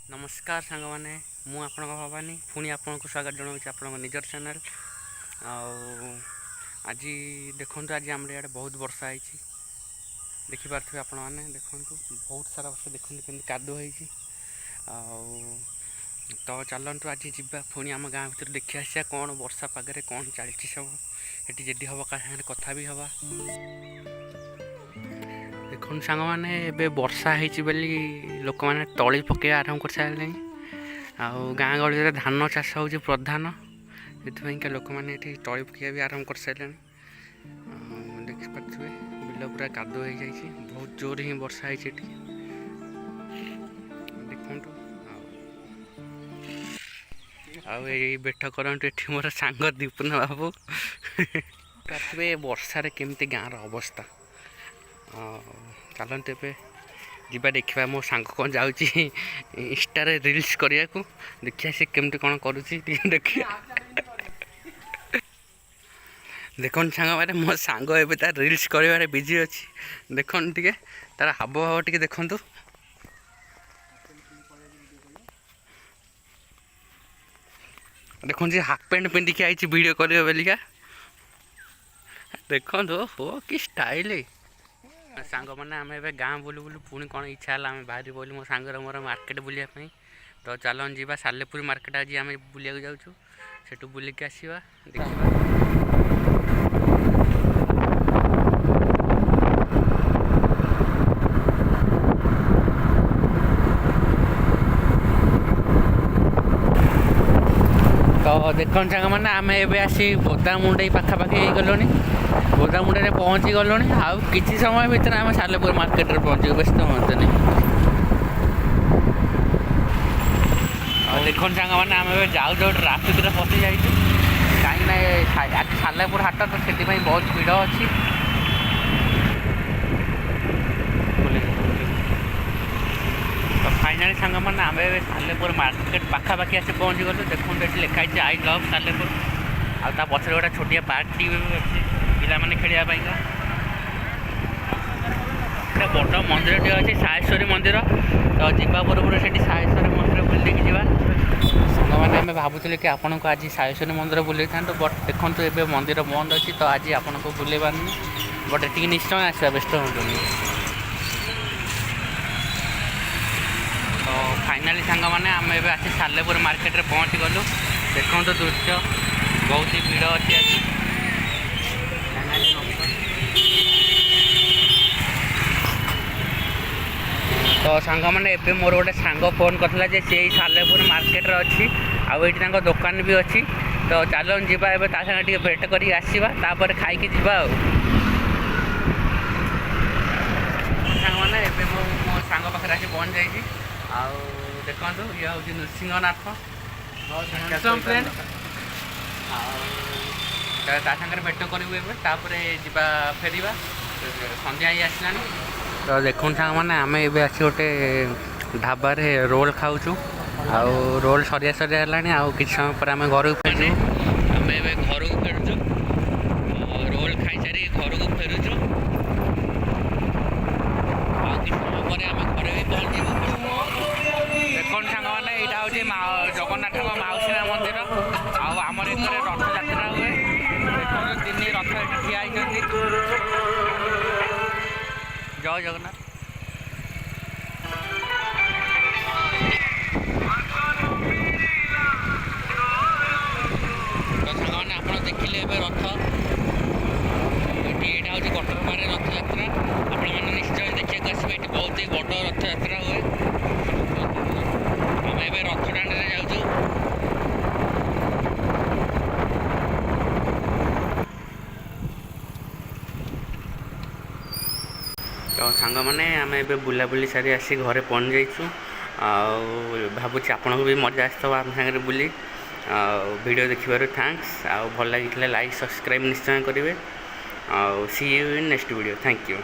ନମସ୍କାର ସାଙ୍ଗମାନେ, ମୁଁ ଆପଣଙ୍କ ଭବାନୀ ପୁଣି ଆପଣଙ୍କୁ ସ୍ୱାଗତ ଜଣାଉଛି ଆପଣଙ୍କ ନିଜର ଚ୍ୟାନେଲ୍। ଆଉ ଆଜି ଦେଖନ୍ତୁ, ଆଜି ଆମର ଇଆଡ଼େ ବହୁତ ବର୍ଷା ହେଇଛି। ଦେଖିପାରୁଥିବେ ଆପଣମାନେ, ଦେଖନ୍ତୁ ବହୁତ ସାରା ବର୍ଷା। ଦେଖନ୍ତୁ କେମିତି କାଦୁଅ ହେଇଛି। ଆଉ ତ ଚାଲନ୍ତୁ, ଆଜି ଯିବା ପୁଣି ଆମ ଗାଁ ଭିତରେ ଦେଖି ଆସିବା କ'ଣ ବର୍ଷା ପାଗରେ କ'ଣ ଚାଲିଛି ସବୁ ସେଠି। ଯଦି ହେବ କାହା ସାଙ୍ଗରେ କଥା ବି ହେବା। ଦେଖନ୍ତୁ ସାଙ୍ଗମାନେ, ଏବେ ବର୍ଷା ହେଇଛି ବୋଲି ଲୋକମାନେ ତଳି ପକାଇବା ଆରମ୍ଭ କରିସାରିଲେଣି। ଆଉ ଗାଁ ଗହଳିରେ ଧାନ ଚାଷ ହେଉଛି ପ୍ରଧାନ, ସେଥିପାଇଁକା ଲୋକମାନେ ଏଠି ତଳି ପକାଇବା ବି ଆରମ୍ଭ କରିସାରିଲେଣି। ଆଉ ଦେଖିପାରୁଥିବେ, ବିଲ ପୁରା କାଦୁଅ ହେଇଯାଇଛି। ବହୁତ ଜୋରରେ ହିଁ ବର୍ଷା ହେଇଛି ଏଠି, ଦେଖନ୍ତୁ। ଆଉ ଏଇ ଭେଟ କରନ୍ତୁ ଏଠି ମୋର ସାଙ୍ଗ ଦୀପୁନ ବାବୁ। ପାରୁଥିବେ ବର୍ଷାରେ କେମିତି ଗାଁର ଅବସ୍ଥା। ଆଉ ଚାଲନ୍ତୁ ଏବେ ଯିବା, ଦେଖିବା ମୋ ସାଙ୍ଗ କ'ଣ ଯାଉଛି ଇନଷ୍ଟାରେ ରିଲ୍ସ କରିବାକୁ। ଦେଖିବା ସେ କେମିତି କ'ଣ କରୁଛି, ଟିକେ ଦେଖିବା। ଦେଖନ୍ତୁ ସାଙ୍ଗମାନେ, ମୋ ସାଙ୍ଗ ଏବେ ତାର ରିଲ୍ସ କରିବାରେ ବିଜି ଅଛି। ଦେଖନ୍ତୁ ଟିକେ ତାର ହାବ ଭାବ ଟିକେ ଦେଖନ୍ତୁ। ଦେଖନ୍ତୁ, ସେ ହାଫ୍ ପ୍ୟାଣ୍ଟ ପିନ୍ଧିକି ଆଇଛି ଭିଡ଼ିଓ କରିବ ବୋଲିକା। ଦେଖନ୍ତୁ ହୋ, କି ଷ୍ଟାଇଲ! ସାଙ୍ଗମାନେ, ଆମେ ଏବେ ଗାଁ ବୁଲୁ ବୁଲୁ ପୁଣି କ'ଣ ଇଚ୍ଛା ହେଲା, ଆମେ ବାହାରି ପଡ଼ିଲୁ ମୋ ସାଙ୍ଗର ମୋର ମାର୍କେଟ ବୁଲିବା ପାଇଁ। ତ ଚାଲନ୍ତୁ ଯିବା ସାଲେପୁର ମାର୍କେଟ। ଆଜି ଆମେ ବୁଲିବାକୁ ଯାଉଛୁ, ସେଠୁ ବୁଲିକି ଆସିବା, ଦେଖିବା। ତ ଦେଖନ୍ତୁ ସାଙ୍ଗମାନେ, ଆମେ ଏବେ ଆସି ବୋଦାମୁଣ୍ଡେଇ ପାଖାପାଖି ହେଇଗଲୁଣି। ବୋଦାମୁଣ୍ଡେଇରେ ପହଞ୍ଚି ଗଲୁଣି। ଆଉ କିଛି ସମୟ ଭିତରେ ଆମେ ସାଲେପୁର ମାର୍କେଟରେ ପହଞ୍ଚିବୁ, ବ୍ୟସ୍ତ ହୁଅନ୍ତୁନି। ଆଉ ଦେଖନ୍ତୁ ସାଙ୍ଗମାନେ, ଆମେ ଏବେ ଯାଉ ଯାଉ ଟ୍ରାଫିକ୍ରେ ଫସି ଯାଇଛୁ, କାହିଁକିନା ଏ ଆଜି ସାଲେପୁର ହାଟ ତ, ସେଥିପାଇଁ ବହୁତ ଭିଡ଼ ଅଛି। ତ ଫାଇନାଲି ସାଙ୍ଗମାନେ, ଆମେ ଏବେ ସାଲେପୁର ମାର୍କେଟ ପାଖାପାଖି ଆସି ପହଞ୍ଚିଗଲୁ। ଦେଖନ୍ତୁ, ଏଠି ଲେଖା ହେଇଛି "I love Salepur". ଆଉ ତା ପଛରେ ଗୋଟେ ଛୋଟିଆ ପାର୍କଟି ବି ଅଛି ପିଲାମାନେ ଖେଳିବା ପାଇଁକା। ଗୋଟେ ବଡ଼ ମନ୍ଦିରଟିଏ ଅଛି, ସାହେଶ୍ୱରୀ ମନ୍ଦିର। ତ ଯିବା ପୂର୍ବରୁ ସେଠି ସାହେଶ୍ୱରୀ ମନ୍ଦିର ବୁଲିକି ଯିବା। ସାଙ୍ଗମାନେ, ଆମେ ଭାବୁଥିଲୁ କି ଆପଣଙ୍କୁ ଆଜି ସାହେଶ୍ୱରୀ ମନ୍ଦିର ବୁଲେଇଥାନ୍ତୁ, ବଟ୍ ଦେଖନ୍ତୁ ଏବେ ମନ୍ଦିର ବନ୍ଦ ଅଛି, ତ ଆଜି ଆପଣଙ୍କୁ ବୁଲେଇ ପାରୁନି। ବଟ୍ ଏଠିକି ନିଶ୍ଚୟ ଆସିବା, ବ୍ୟସ୍ତ ହୁଅନ୍ତୁନି। ତ ଫାଇନାଲି ସାଙ୍ଗମାନେ, ଆମେ ଏବେ ଆସି ସାଲେପୁର ମାର୍କେଟରେ ପହଞ୍ଚି ଗଲୁ। ଦେଖନ୍ତୁ ଦୃଶ୍ୟ, ବହୁତ ହି ଭିଡ଼ ଅଛି ଆଜି। ଫାଇନାଲି ତ ସାଙ୍ଗମାନେ, ଏବେ ମୋର ଗୋଟେ ସାଙ୍ଗ ଫୋନ୍ କରିଥିଲା ଯେ ସେ ଏଇ ସାଲେପୁର ମାର୍କେଟରେ ଅଛି ଆଉ ଏଇଠି ତାଙ୍କ ଦୋକାନ ବି ଅଛି। ତ ଚାଲନ୍ତୁ ଯିବା ଏବେ, ତା ସାଙ୍ଗେ ଟିକେ ଭେଟ କରିକି ଆସିବା, ତାପରେ ଖାଇକି ଯିବା। ଆଉ ସାଙ୍ଗମାନେ, ଏବେ ମୁଁ ମୋ ସାଙ୍ଗ ପାଖରେ ଆସି ପହଞ୍ଚି ଯାଇଛି। ଆଉ ଦେଖନ୍ତୁ, ଇଏ ହେଉଛି ନୃସିଂହନାଥ। Handsome friend. ଆଉ ତା ସାଙ୍ଗରେ ଭେଟ କରିବୁ ଏବେ, ତାପରେ ଯିବା, ଫେରିବା। ସନ୍ଧ୍ୟା ହେଇ ଆସିଲାଣି। ତ ଦେଖନ୍ତୁ ସାଙ୍ଗମାନେ, ଆମେ ଏବେ ଆସି ଗୋଟେ ଢାବାରେ ରୋଲ୍ ଖାଉଛୁ। ଆଉ ରୋଲ୍ ସରିଆ ସରିଆ ହେଲାଣି। ଆଉ କିଛି ସମୟ ପରେ ଆମେ ଘରକୁ ଫେରିବୁ। ଆମେ ଏବେ ଘରକୁ ଫେରୁଛୁ, ରୋଲ୍ ଖାଇସାରି ଘରକୁ ଫେରୁଛୁ। ଆଉ କିଛି ସମୟ ପରେ ଆମେ ଘରେ ବି ପହଞ୍ଚିବୁ। ଦେଖନ୍ତୁ ସାଙ୍ଗମାନେ, ଏଇଟା ହେଉଛି ମା ଜଗନ୍ନାଥଙ୍କ ମାଉସୀ ମା ମନ୍ଦିର। ଆଉ ଆମର ଏଥିରେ ରଥଯାତ୍ରା ହୁଏ। ଦେଖନ୍ତୁ, ତିନି ରଥ ଏଠି ଠିଆ ହେଇଛନ୍ତି। ଜୟ ଜଗନ୍ନାଥ। ତ ସାଙ୍ଗମାନେ, ଆପଣ ଦେଖିଲେ ଏବେ ରଥ ଏଠି। ଏଇଟା ହେଉଛି କଟରପାରେ ରଥଯାତ୍ରା। ଆପଣମାନେ ନିଶ୍ଚୟ ଦେଖିବାକୁ ଆସିବେ। ଏଠି ବହୁତ ହି ବଡ଼ ରଥଯାତ୍ରା ହୁଏ। ଆମେ ଏବେ ରଥ ଦାଣ୍ଡରେ ଯାଉଛୁ। ତ ସାଙ୍ଗମାନେ, ଆମେ ଏବେ ବୁଲାବୁଲି ସାରି ଆସି ଘରେ ପହଞ୍ଚି ଯାଇଛୁ। ଆଉ ଭାବୁଛି ଆପଣଙ୍କୁ ବି ମଜା ଆସିଥିବ ଆମ ସାଙ୍ଗରେ ବୁଲି। ଆଉ ଭିଡ଼ିଓ ଦେଖିବାରୁ thanks. ଆଉ ଭଲ ଲାଗିଥିଲେ ଲାଇକ୍, ସବସ୍କ୍ରାଇବ୍ ନିଶ୍ଚୟ କରିବେ। ଆଉ see you in next video. Thank you.